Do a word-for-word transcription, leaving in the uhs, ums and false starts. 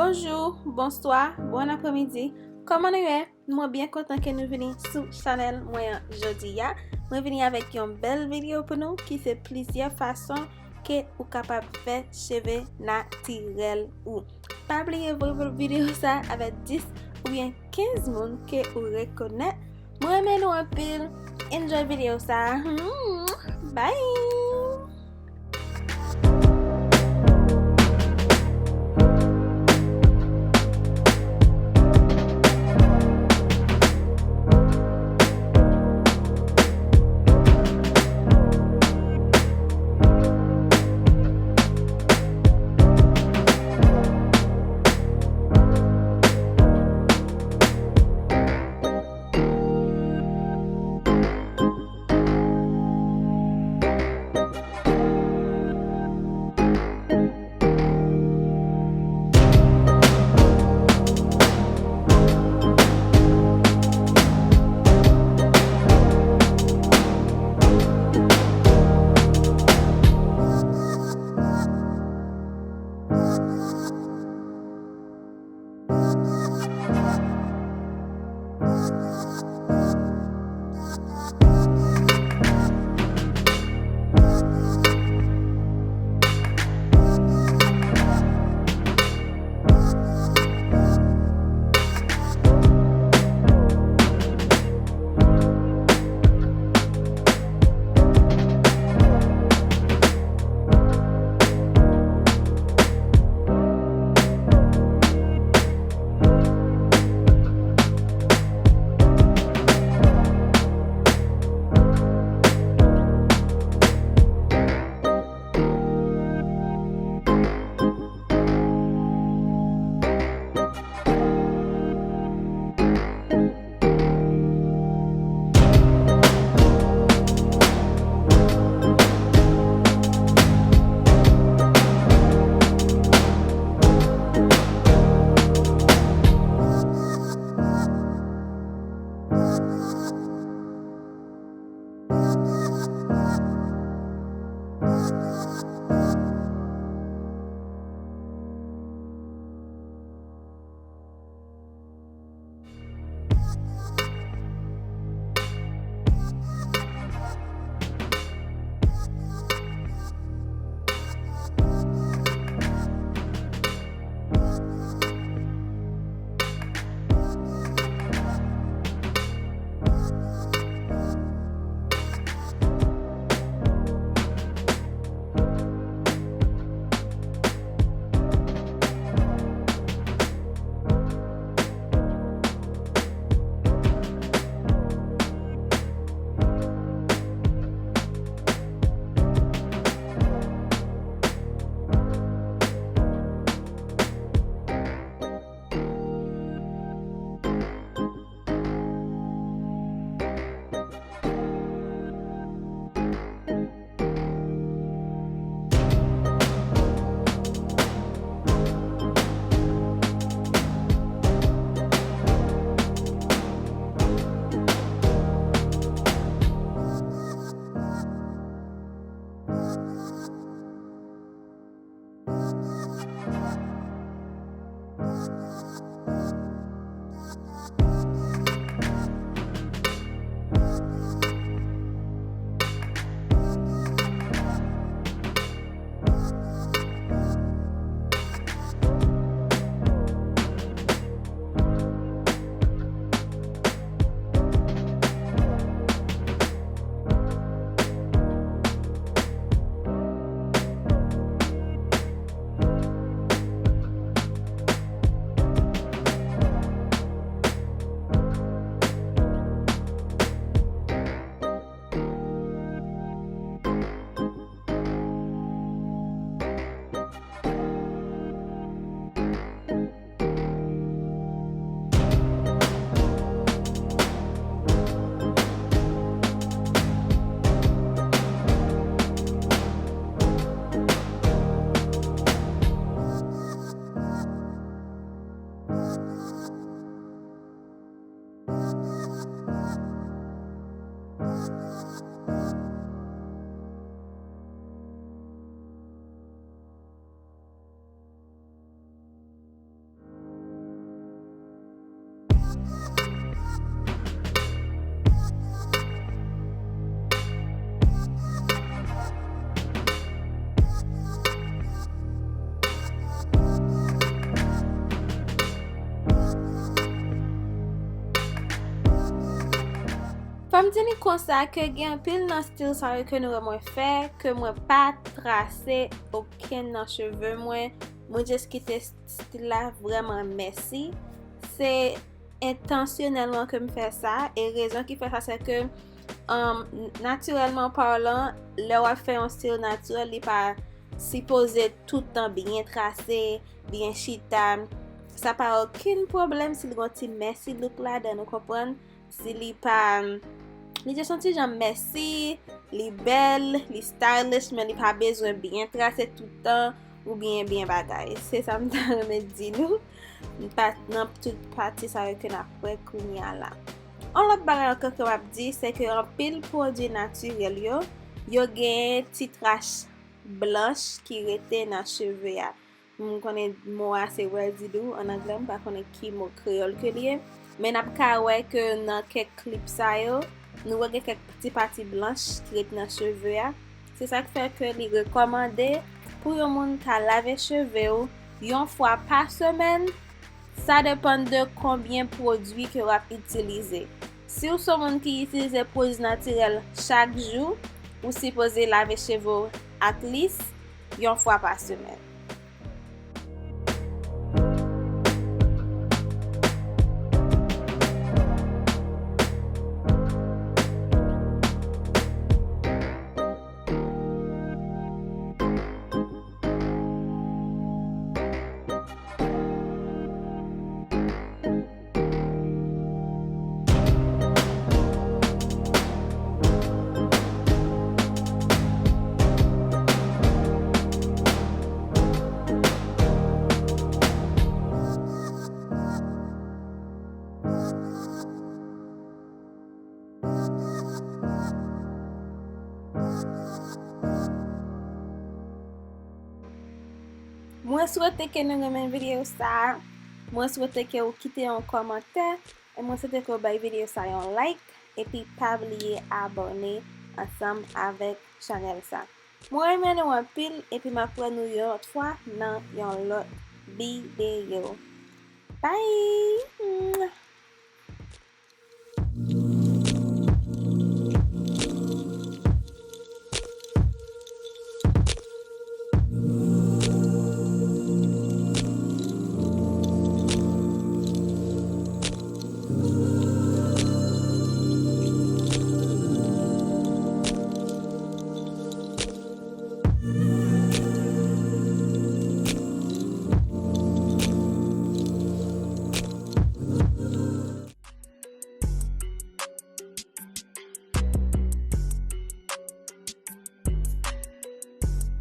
Bonjou, bonswa, bon apremidi. Kòman nou ye? Mwen byen kontan ke nou vini sou chanèl mwen an jodi a. Mwen vini avèk yon bèl videyo pou nou ki se plizyè fason ke ou kapab fè cheve natirèl ou. Pa bliye voye videyo sa avèk dis oubyen kenz moun ke ou rekonèt. Mwen renmen nou anpil. Enjoy videyo sa. Hmm, bye! An m di nou konsa ke gen anpil nan stil sa yo ke nou wè mwen fè, ke mwen pa trase okenn nan cheve mwen. Mwen just kite stil la vrèman messy. Se entansyonèlman ke m fè sa, e rezon ki fè sa, se ke, um, natirèlman palan, lè w ap fè yon stil natirèl, li pa sipoze tout tan byen trase, byen chita. Sa pa okenn pwoblèm si l gon ti messy look ladan, nou konprann? Si li pa, li just yon ti jan messy, li bèl, li stylish, men li pa bezwen byen trase tout tan, oubyen byen bagay. Se sa m ta renmen di nou. M pa nan tout pati sa yo ke n ap wè kounye a la. Yon lòt bagay ankò ke m ap di, se ke anpil pwodui natirèl yo, yo gen ti trach blanch ki rete nan cheve a. M konnen mo a se residue an anglè, m pa konnen ki mo kreyòl ke li ye. Men n ap ka wè ke nan kèk clip sa yo, nou wè gen kèk ti pati blanch ki ret nan cheve a. Se sa k fè ke li rekòmande pou yon moun ka lave cheve w yon fwa pa semèn, sa depann de konbyen pwodui ke w ap itilize. Si w se yon moun ki itilize pwodui natirèl chak jou, ou sipoze lave cheve w at least yon fwa pa semèn. Mwen swete ke nou renmen videyo sa a. Mwen swete ke w kite yon kòmantè. E mwen swete ke w bay videyo sa yon like. Epi pa bliye abòne ansanm avèk chanèl sa. Mwen renmen nou anpil. Epi m ap wè nou yon lòt fwa nan yon lòt videyo. Bye!